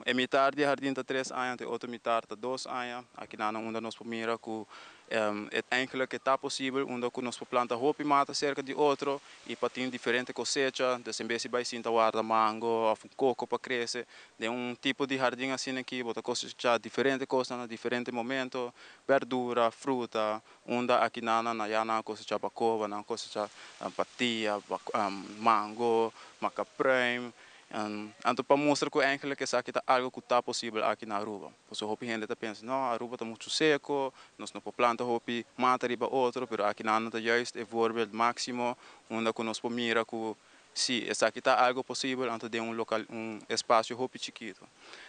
D: E mitar di e hardin ta tres aña anto e otro mitar ta dos aña. Akinan unda nos por mira ku e eigenlijk e ta posibel unda ku nos por planta hopi mata serka di otro i pa tin diferente kosecha. Dus en bes di bai sinta warda mango òf un koko pa krese, den un tipo di hardin asina aki bo ta kosechá diferente kosnan na diferente momento, bèrdura, fruta, unda akinan nan ya nan a kosechá bakoba, nan a kosechá patia, mango, makapruim. Anto pa mustra ku eigenlijk esaki ta algo ku ta posibel aki na Aruba. Pasobra hopi hende ta pensa, no, Aruba ta muchu seko, nos no por planta hopi mata riba otro, pero aki nan ta juist e voorbeeld máksimo unda ku nos por mira ku si esaki ta algo posibel anto den un lokal un espasio hopi chikitu.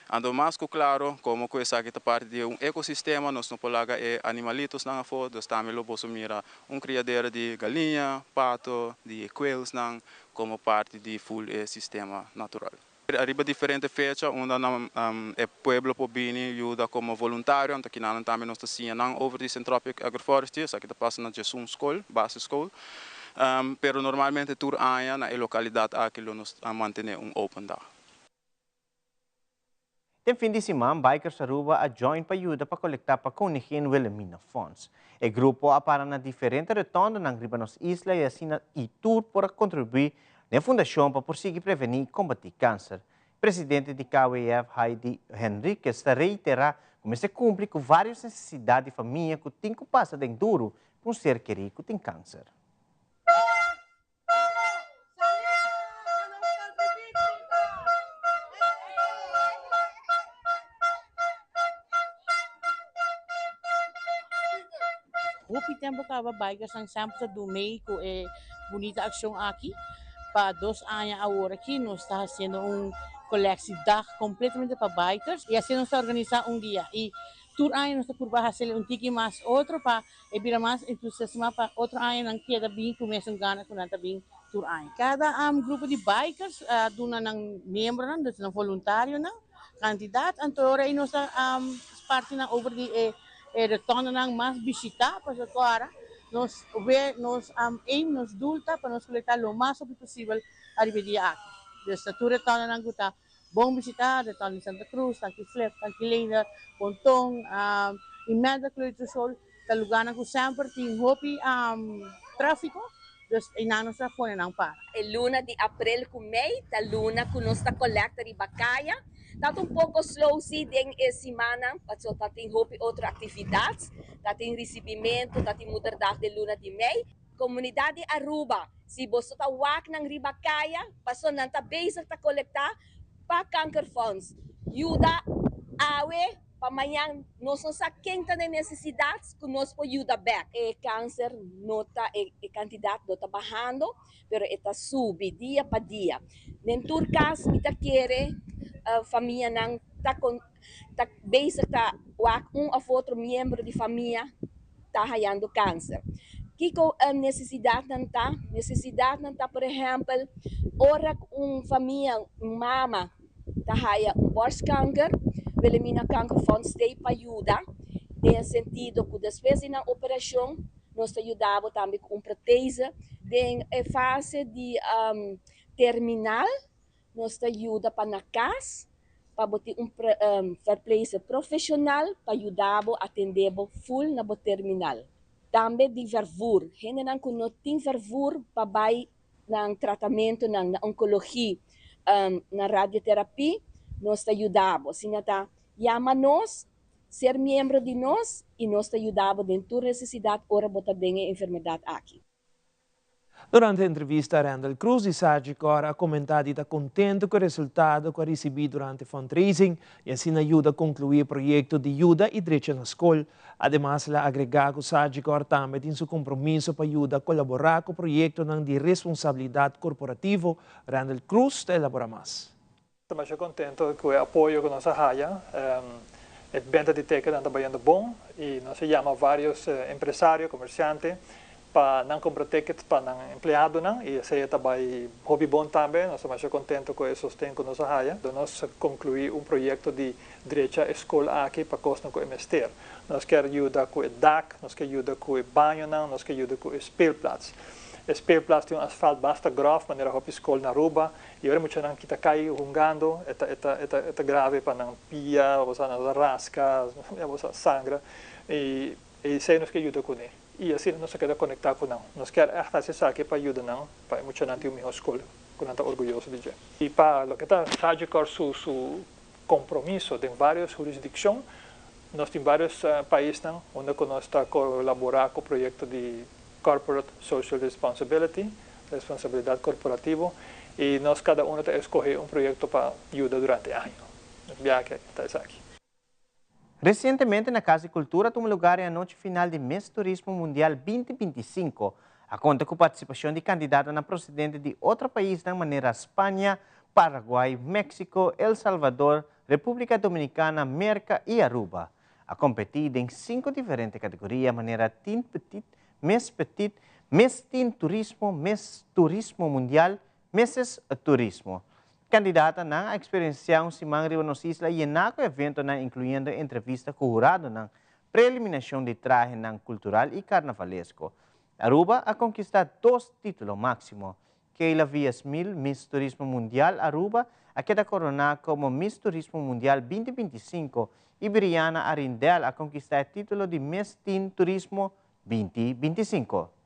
D: Anto mas ku klaro, komo ku esaki ta parti di un ekosistema nos no por laga e animalitosnan afó, dus tambe lo boso mira un kriadera di galiña, pato, di e quailsnan komo parti di ful e sistema natural. Ariba diferente fecha unda nan e pueblo por bini yuda komo voluntario, anto kinanan tambe nos ta siña nan over di Syntropic Agroforestry, esaki ta pasa na Djesun Skol, Basisschool. Pero normalmente tur aña na e lokalidat aki lo nos mantene un open dag.
B: Den fin di siman, Bikers Aruba a join pa yuda pa kolektá pa Koningin Wilhelmina Fonds. E grupo a para na diferente rotondanan riba nos isla i asina i tur por a kontribuí na e fundashon pa por sigui prevení i kombatí kanser. Presidente di KWF Heidi Henriquez ta reiterá ku mester kumpli ku vários nesesidat di famia ku tin ku pasa den duru ku un ser kerí ku tin kanser.
V: Hopi tempo caba Bikers San Sam ta do mei cu e bunita accion aki. Pa dos aña awor aki nos ta haciendo un colectie dag completamente pa bikers y asina nos ta organisa un dia y tur aña nos ta purba haciel un tiki mas otro pa E bira mas entusiasmá pa otro aña nan keda bin ku mesun gana ku nan ta bin tur aña. Kada grupo di bikers a duna nan miembronan, dus nan voluntarionan, kantidat. Anto ora ei nos a sparti nan over di e rotondanan mas bishitá pasobra ku ora nos we nos aim, nos doel ta pa nos kolektá lo mas hopi posibel ariba e dia aki. Dus ta tur rotondanan ku ta bon bishitá, rotonda di Santa Cruz, Tanki Flip, Tanki Leendert, Ponton i Meda Kleuterschool ta lugarnan ku semper tin hopi tráfiko, dus einan nos ta pone nan para.
W: E luna di aprel ku mei ta luna ku nos ta kolekta riba kaya. Ta un poko slow si den e simannan pasobra ta tin hopi otro aktividat, ta tin risibimentu, ta tin moederdag den luna di mei. Comunidad di Aruba, si boso ta wak nan riba caya, paso nan ta bezig ta colecta pa Kankerfonds. Yuda awe pa mañan nos no sa ken ta den necesidad cu nos por yuda bek. E cancer no ta, e cantidad no ta bahando, pero e ta subi dia pa dia. Den tur cas mi ta kere famianan ta ta bezig ta wak un of otro miembro di famia ta hayando kanser. Kiko e nesesidatnan ta? Nesesidatnan ta, por ehèmpel, ora ku un famia, un mama ta haya un bòrstkanker, Wilhelmina Kankerfonds t'ei pa yuda, den e sentido ku despues di nan operashon nos ta yuda bo tambe ku un protese. Den e fase di terminal Nos ta yuda pa na kas, pa bo tin un verpleegster profeshonal pa yuda bo atendé bo ful na bo terminal. Tambe di vervoer, hendenan ku no tin vervoer pa bai nan tratamentunan na onkologi, na radioterapi, nos ta yuda bo. Asina ta yama nos, ser miembro di nos i nos ta yuda bo den tur nesesidat ora bo ta den e enfermedat aki.
A: Durante e entrevista Randall Cruz di Sagicor a comenta di ta contento cu e resultado cu a ricibi durante fundraising y asina yuda conclui e proyecto di yuda y drecha na scol. Ademas el a agrega cu Sagicor tambe tin su compromiso pa yuda colabora cu proyectonan di responsabilidad corporativo. Randall Cruz ta elabora mas.
X: Ta masha contento cu e apoyo cu nos a haya. E benta di ticketnan ta bayendo bon y nos a yama varios empresario, comerciante pa nan kumpra tickets pa nan empleadonan i esei ta bai hopi bon tambe. Nos ta masha kontentu ku e sosten ku nos a haya. Nos a konkluí un proyekto di drecha e skol aki pa kosnan ku e mester. Nos kier yuda ku e dak, nos kier yuda ku e bañonan, nos kier yuda ku e speelplaats. E speelplaats tin un asfalt basta gròf manera hopi skol na Aruba i ora e muchanan kita kai hungando e ta e ta e ta grave pa nan pia, bo sa nan ta raska, bo sa sangra i esei nos kier yuda kuné. I asina nos a keda konektá ku nan. Nos kier ègt hasi esaki pa yuda nan pa e muchanan tin un mihó skol ku nan ta orguyoso di dje. I pa loke ta Sagicor su su kompromiso den vários hurisdikshon, nos tin vários paisnan unda ku nos ta kolaborá ku proyekto di Corporate Social Responsibility, responsabilidat korporativo, i nos kada uno ta eskohé un proyekto pa yuda durante aña. Biaha ta esaki.
B: Resientemente na Cas di Cultura a tuma lugar e anochi final di Miss Turismo Mundial 2025. A conta cu participacion di candidatonan procedente di otro paisnan manera Spania, Paraguay, Mexico, El Salvador, Republica Dominicana, Merca y Aruba. A competi den cinco diferente categoria manera Teen Petit, Miss Petit, Miss Teen Turismo, Miss Turismo Mundial, Mrs. Turismo. Kandidatanan a eksperensiá un siman riba nos isla yená ku eventonan inkluyendo entrevista ku huradonan, preeliminashon di trahenan kultural i karnavalesko. Aruba a konkistá dos título máksimo. Keila Villasmil, Miss Turismo Mundial Aruba, a keda koroná komo Miss Turismo Mundial 2025 i Brianna Arrindell a konkistá e título di Miss Teen Turismo 2025.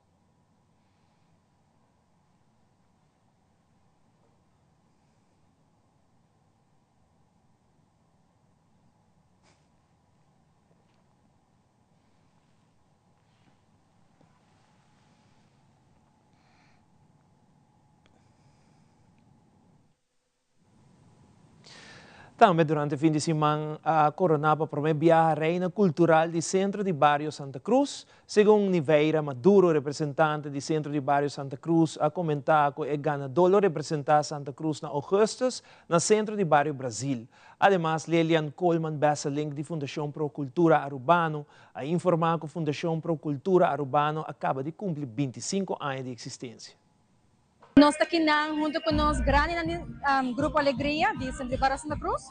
A: Tambe durante fin di siman a korona pa promé biaha Reina Kultural di Sentro di Bario Santa Cruz. Segun Niveira Maduro, representante di Sentro di Bario Santa Cruz, a komentá ku e ganadó lo representá Santa Cruz na ougùstùs na Sentro di Bario Brazil. Ademas, Lelian Koolman Besselink di Fundashon Pro Kultura Arubano a informá ku Fundashon Pro Kultura Arubano a kaba di kumpli 25 aña di eksistensia.
C: Nos ta kinan hunto cu nos grandinan di Grupo Alegria di Centro di Barrio Santa Cruz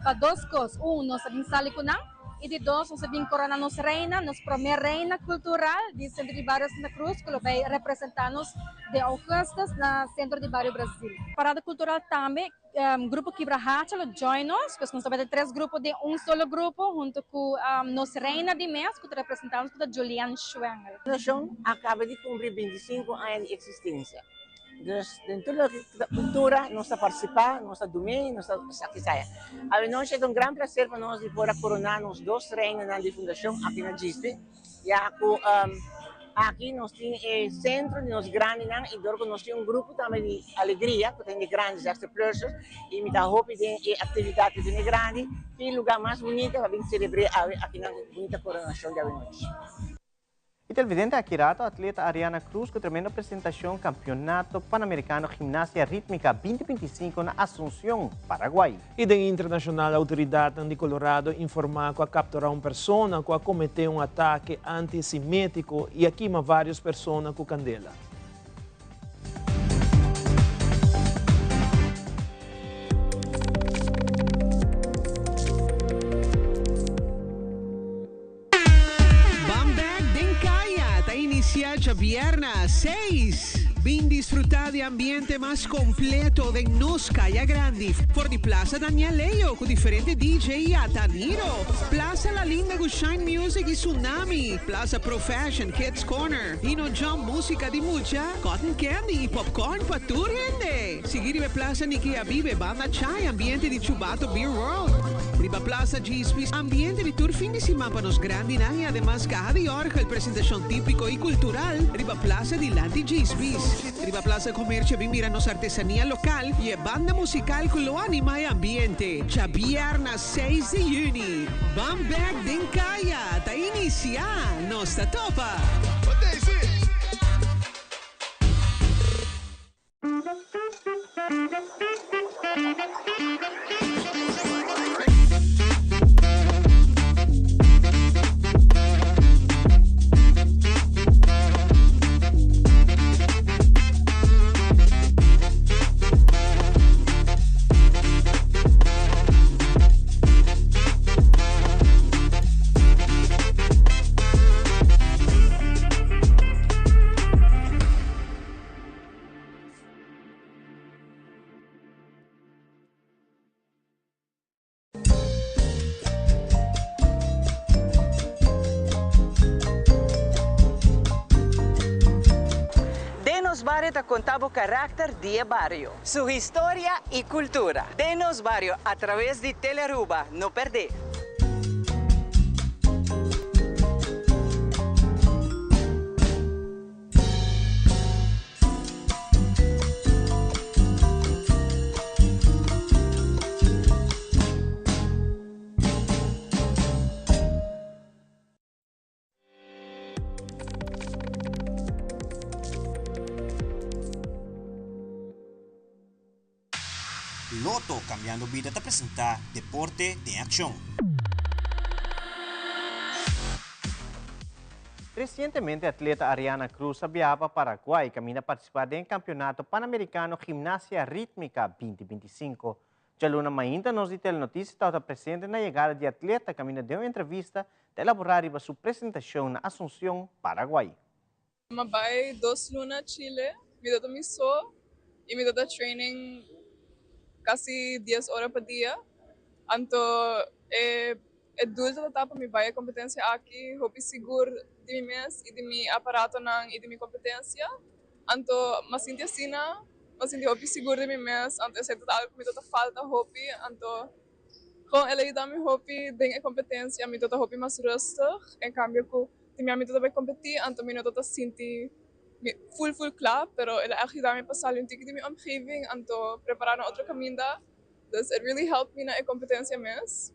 C: pa dos cos, un nos ta bin sali cu nan y di dos nos ta bin corona nos reina, nos prome reina cultural di Centro di Barrio Santa Cruz cu lo bay representa nos den augustus na Centro di Barrio Brasil. Parada cultural tambe Grupo Kibrahacha lo join nos, pues nos ta bay ta tres grupo den un solo grupo hunto cu nos reina di mes cu ta representa nos cu ta Julianne Schwengel.
F: Fundacion a caba di cumpli 25 aña di existencia. Dus den tur loke ta cultura nos ta participa, nos ta dum'e, nos ta esaki esaya. Awenochi ta un gran placer pa nos di por a corona nos dos reinanan di fundacion aki na Djispi. Ya ku aki nos tin e sentro di nos grandinan i dor ku nos tin un grupo tambe di alegria ku ta hende grandi zestig plussers i mi ta hopi den e aktividat di hende grandi ki luga mas bunita pa bin selebr'é awe aki nan bunita koronashon di awenochi.
B: E televidente aki rato atleta Ariana Cruz ku tremendo presentashon Kampeonato Panamericano Gimnasia Ritmica 2025 na Asuncion, Paraguay.
A: I den internashonal outoridatnan di Colorado informá ku a kapturá un persona ku a kometé un atake antisemiétiko i a kima vários persona ku kandela.
I: Ban bek den kaya ta inicia djabièrna seis. Bin disfruta di ambiente mas completo den nos Kaya Grandi. For di Plaza Daniel Leo cu diferente DJ y Ataniro. Plaza La Linda cu Shine Music y Tsunami. Plaza Pro Fashion, Kids Corner, Dino Jump musica di mucha, cotton candy y popcorn pa tur hende. Sigui riba e Plaza Nicky Abibe, Banda Chai, ambiente di Chubato Beer World. Riba Plaza Djispi, ambiente di tur fin di siman pa nos grandinan y ademas caha di orgel, presentacion tipico y cultural riba Plaza dilanti Djispi's. Riba Plaza Comercio bin mira nos artesania local y e banda musical cu lo anima e ambiente. Djabierna seis di juni, Ban Bek den Caya ta inicia! Nos ta topa!
J: Bario ta conta bo caracter di e bario, su historia y cultura. Den Nos Bario a traves di Telearuba. No perde!
B: Lotto Cambiando Bida ta presenta Deporte den Accion. Recientemente atleta Ariana Cruz a biaha pa Paraguay caminda participa den e Campeonato Panamericano Gimnasia Ritmica 2025. Djaluna mainta nos di Telenoticia tabata presente na yegada di atleta caminda den un entrevista ta elaborá riba su presentashon na Asunción, Paraguay.
L: Mi a bai dos luna Chile, mi ta ta mi so y mi ta ta training casi dies ora pa dia. Anto e e doel ta ta pa mi bai e competencia aki hopi sigur di mi mes y di mi aparatonan y di mi competencia. Anto mi a sinti asina, mi a sinti hopi sigur di mi mes, anto esei ta ta algo cu mi ta ta falta hopi, anto. Kon el a yuda mi hopi den e kompetensia, mi ta hopi mas rustig, en kambio ku tin mi ta bai kompetí anto mi no ta sinti mi ful ful kla, pero el a ègt yuda mi pa sali un tiki di mi omgeving anto prepará na otro kaminda, dus it really help mi na e kompetensia mes.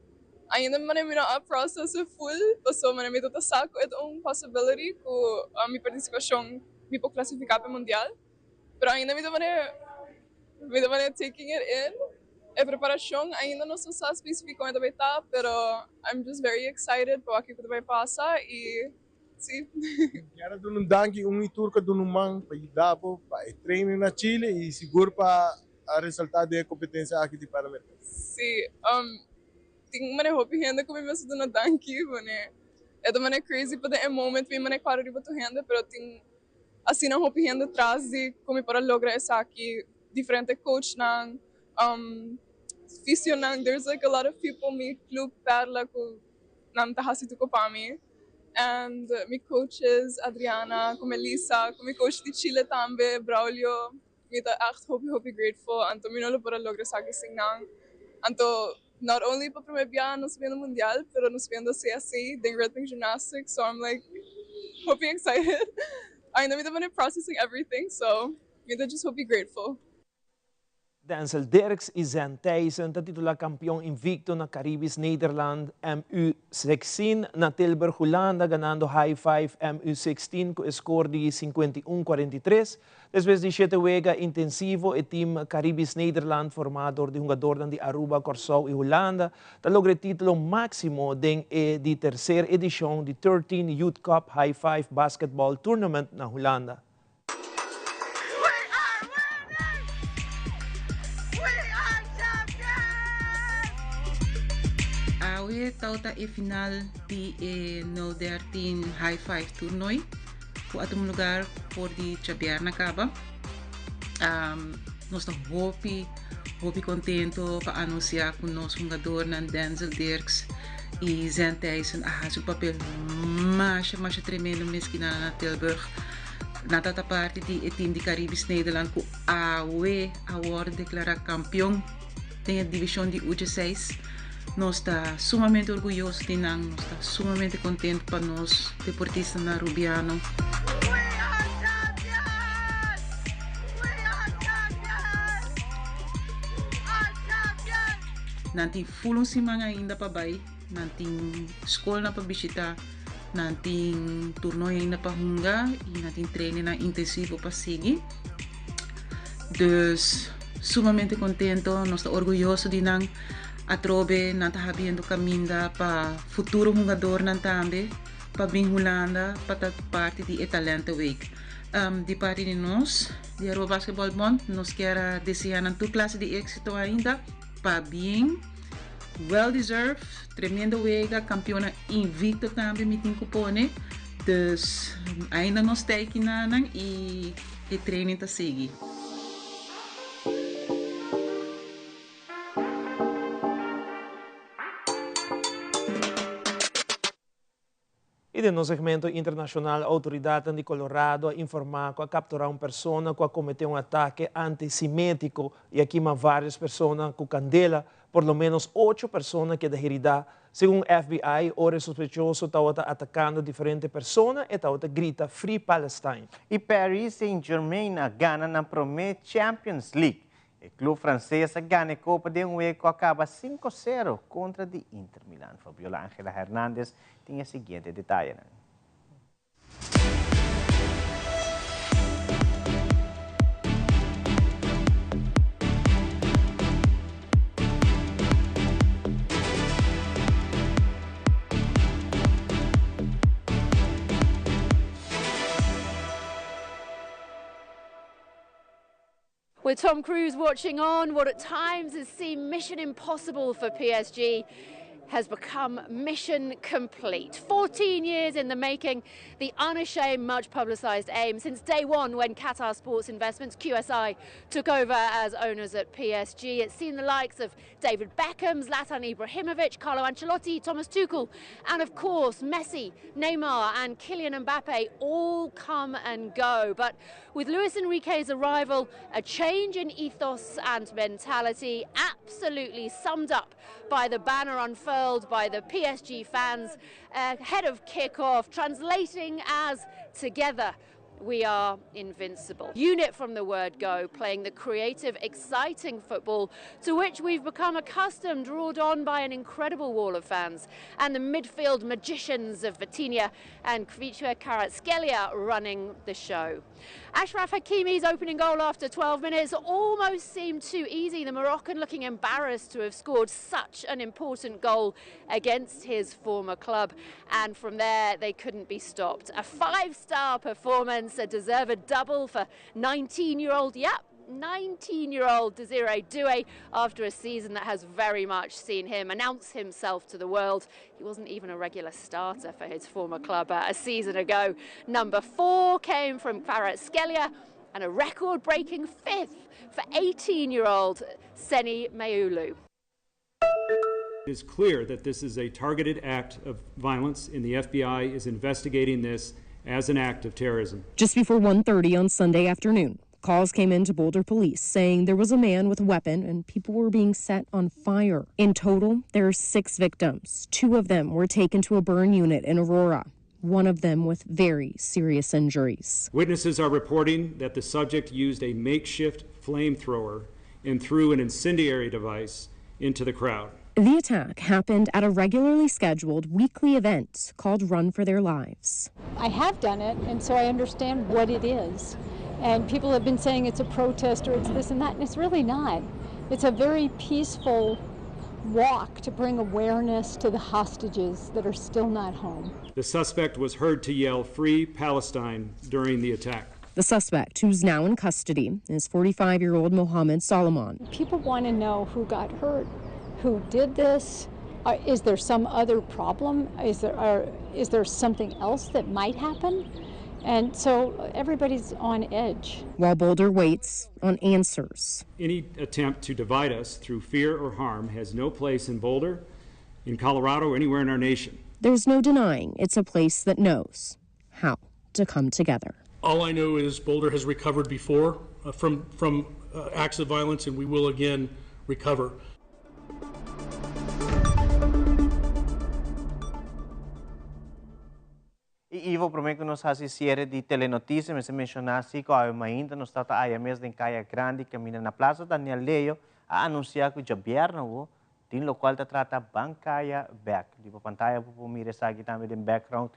L: Ainda manera mi no a process e ful, pasobra manera mi ta sa ku e ta un possibility ku mi partisipashon mi por klasifiká pa e mundial. Pero ainda mi ta manera mi ta manera taking it in. E preparacion ainda no sa sa specific con e ta bay ta, pero I'm just very excited pa wak kico ta bay pasa y si.
M: Kier a duna un danki un y tur cu a duna un man pa yuda bo pa e training na Chile y sigur pa a resalta den e competencia aki di Pan Americano.
L: Si, tin manera hopi hende cu mi mester duna danki, manera e ta manera crazy pa den e moment mi manera cuadra riba tur hende, pero tin Asina hopi hende tras di cu mi por a logra esaki, diferente coachnan, fisionan, there's like a lot of people, mi club Perla cu nan ta haci tuco pa mi, and mi coaches Adriana cu Melissa, cu mi coach di Chile tambe, Braulio, mi ta echt hopi hopi grateful, anto mi no lo por a logra esaki sin nan, anto not only pa prome bia nos biendo mundial pero nos biendo CSC den rhythmic gymnastics so I'm like hopi excited ainda mi ta pone processing everything so mi ta just hopi grateful.
A: Denzel Dirks y Zen Thijssen ta titula campeon invicto na Caribisch Nederland MU 16 na Tilburg, Hulanda, ganando High Five MU 16 cu e score di 51 43. Despues di shete wega intensivo e team Caribisch Nederland formá dor di hungadornan di Aruba, Kòrsou i Hulanda ta logra e título máksimo den e di terser edishon di 13 Youth Cup High Five Basketball Tournament na Hulanda.
O: Awe tawata e final di e 013 High Five Toernooi. Ku a tuma lugar for di djabièrnè kaba. Nos ta hopi, hopi kontento pa anunsiá ku nos hungadornan Denzel Dirks i Zen Thijssen a hasi un papel masha, masha tremendo mes ki nan na Tilburg. Nan tabata parti di e tim di Caribisch Nederland ku awe a wòrdu deklará kampion den e divishon di U16. Nos ta sumamente orguyoso di nan, nos ta sumamente kontentu pa nos deportistanan Rubiano. Nan tin ful un siman ainda pa bai, nan tin skolnan pa bishita, nan tin turnoy ainda pa hunga i nan tin trainingnan intensivo pa sigui. Dus sumamente kontento, nos ta orguyoso di nan. Atrobe nan ta habiendo kaminda pa futuro hungadornan tambe pa bin Hulanda pa ta parti di e Talentenweek. Di parti di nos di Aruba Basketball Bond nos kier a desea nan tur klase di éksito ainda. Pabien, well deserved, tremendo wega, kampionnan invicto tambe mi tin ku pone. Dus ainda nos ta aki nanan i e training ta sigui.
A: E I den nos segmento internashonal outoridatnan di Colorado a informá ku a kapturá un persona ku a kometé un atake antisemiétiko i a kima vários persona ku kandela. Por lo ménos ocho persona keda heridá. Segun FBI, ora e sospechoso tabata atakando diferente persona e tabata grita Free Palestine.
B: I Paris Saint-Germain a gana nan promé Champions League. E club frances a gana e copa den un wega cu a caba cinco cero contra di Inter Milan. Fabiola Angela Hernandez tin e siguiente detayenan.
E: With Tom Cruise watching on, what at times has seemed mission impossible for PSG has become mission complete. 14 years in the making, the unashamed, much publicised aim since day one when Qatar Sports Investments, QSI, took over as owners at PSG. It's seen the likes of David Beckham, Zlatan Ibrahimovic, Carlo Ancelotti, Thomas Tuchel, and of course Messi, Neymar, and Kylian Mbappe all come and go. But with Luis Enrique's arrival, a change in ethos and mentality absolutely summed up by the banner unfurled by the PSG fans ahead of kickoff, translating as together we are invincible. Unit from the word go, playing the creative, exciting football to which we've become accustomed, roared on by an incredible wall of fans, and the midfield magicians of Vitinha and Khvicha Kvaratskhelia running the show. Achraf Hakimi's opening goal after 12 minutes almost seemed too easy, the Moroccan looking embarrassed to have scored such an important goal against his former club. And from there, they couldn't be stopped. A five-star performance, a deserved double for 19-year-old, yep, 19-year-old Desiree Doué after a season that has very much seen him announce himself to the world. He wasn't even a regular starter for his former club uh, a season ago. Number four came from Kvaratskhelia and a record-breaking fifth for 18-year-old Seni Mayulu.
N: It is clear that this is a targeted act of violence and the FBI is investigating this as an act of terrorism.
P: Just before 1:30 on Sunday afternoon, calls came in to Boulder police saying there was a man with a weapon and people were being set on fire. In total, there are 6 victims. 2 of them were taken to a burn unit in Aurora, one of them with very serious injuries.
N: Witnesses are reporting that the subject used a makeshift flamethrower and threw an incendiary device into the crowd.
P: The attack happened at a regularly scheduled weekly event called Run for Their Lives.
Q: I have done it, and so I understand what it is. And people have been saying it's a protest or it's this and that, and it's really not. It's a very peaceful walk to bring awareness to the hostages that are still not home.
N: The suspect was heard to yell, Free Palestine, during the attack.
P: The suspect, who's now in custody, is 45 year old Mohammed Solomon.
Q: People want to know who got hurt, who did this. Uh, is there some other problem? Is there, are, is there something else that might happen? And so everybody's on edge.
P: While Boulder waits on answers.
N: Any attempt to divide us through fear or harm has no place in Boulder, in Colorado, or anywhere in our nation.
P: There's no denying it's a place that knows how to come together.
Y: All I know is Boulder has recovered before uh, from, from uh, acts of violence, and we will again recover.
B: I Ivo, promé ku nos hasi siere di Telenotisia, mester menshoná si ku awe mainta nos tata aya mes den Kaya Grandi kaminda na Plaza Daniel Leo a anunsiá ku djabièrnè awo tin lokual ta trata Ban Kaya Bèk. Riba pantaya bo por mira esaki tambe den background.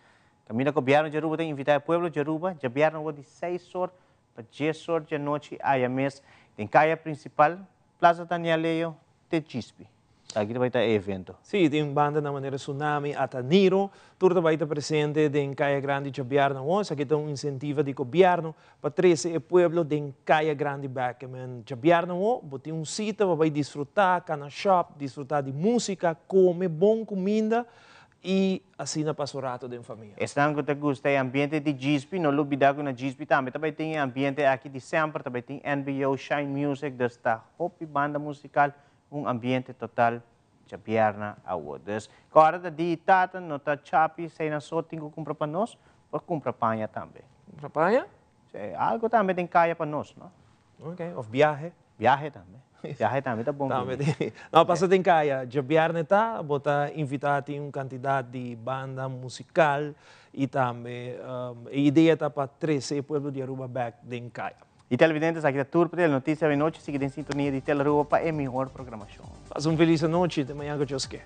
B: Kaminda Gobièrnu di Aruba ta invitá e pueblo di Aruba djabièrnè awo di seis or pa dies or di anochi aya mes den kaya prinsipal Plaza Daniel Leo te Chispi. Esaki ta bai ta e evento.
A: Sí, tin banda na manera Tsunami, ata Niro, tur ta bai ta presente den Kaya Grandi djabièrnè awor. Esaki ta un insentiva di gobièrnu pa trese e pueblo den Kaya Grandi bèk. Men djabièrnè awor bo tin un sita pa bai disfrutá, kana shòp, disfrutá di músika, kome bon kuminda i asina pasa un rato den famia.
B: Esnan ku ta gusta e ambiente di Djispi, no lubidá ku na Djispi tambe ta bai tin e ambiente aki di semper, ta bai tin NBO, Shine Music, dus ta hopi banda musikal, un ambiente total Djabièrnè awor. Dus, kòrda ta di tata no ta chapi esei nan so tin ku kumpra pa nos, por kumpra paña tambe.
A: Kumpra paña?
B: Si, algu tambe den kaya pa nos, no?
A: Ok, of biahe.
B: Biahe tambe. Biahe tambe ta bon.
A: Tambe tin. No, pasa den kaya. Djabièrnè ta, bo ta invitá tin un kantidat di banda musikal i tambe e idea ta pa trese e pueblo di Aruba bèk den kaya.
B: Y televidentes, aki ta tur pa Telenoticia Avenochi. Sigui den sintonia di Telearuba pa e mihor programacion.
A: Pasa un feliz anochi. Te mañan cu Dios ke.